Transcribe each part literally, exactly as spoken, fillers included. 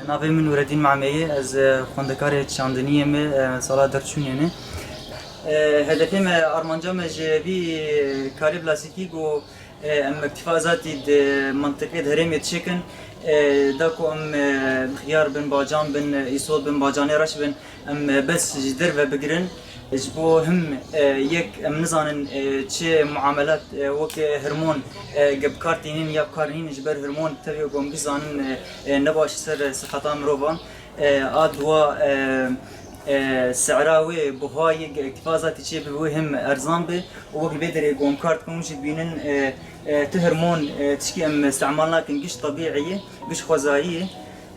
Navê min Nureddîn Mamê ye, ez, e, xwendekarê çandiniyê me, e, sala derçûnê me. E, hedefê me, armanca me ji vî karê plastikî ku, e, em Îtîfa Azadî di mentiqê di herêmê çêkin, e, da ku em, e, xiyar bin, bacan bin, e, îsot bin, bacanê reş bin, em, e, bes ji derve bigirin. Ji bo him, e, yek em nizanin, e, çi muamelat, e, wek hirmon, e, ge bi kar tînin ya bi kar nînin, ji ber hirmon tevî ku em bizanin, e, e, ne baş ser siheta mirovan. E, a dua, e, e, sera wê buha yek Îtîfa Azadî çê bi wê him erzan bi û wek vê derê ku em kar dikin hûn jî dibînin, e, e, tu hirmon, e, tişkî em îstemal nakin, giş tebîî ye, giş xwezayî ye.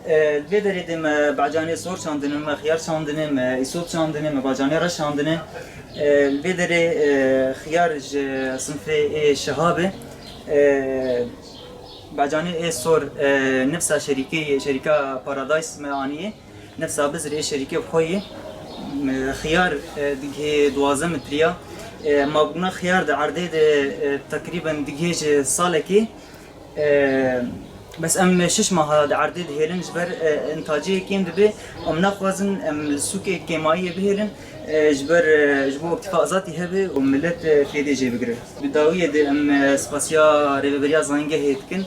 E, li vê derê de me bacanê sor çandine, me xiyar çandine, me îsot çandine, me bacanê reş çandine. E, li vê derê, e, xiyar ji sinfê ê şiha be. E, bacanê ê sor, e, nefsa şerîkê, şerîka Paradise me aniye. Nefsa bizrê şerîkê xwe ye. Me xiyar, e, digihê duwazdeh metriya. E, mabûna xiyar di erdê de, e, tekrîben digihê ji salekê. E, bes em şeş meha di erdê dihêlin, ji ber, e, intacê kêm dibe. Em naxwazin em li sûkê kêmayiyê bihêlin, e, ji ber, e, ji bo Îtîfa Azadî hebe û milet, e, fêdê jê bigire. Di dawiyê de em, e, spasiya Rêveberiya Zayîngehê dikin.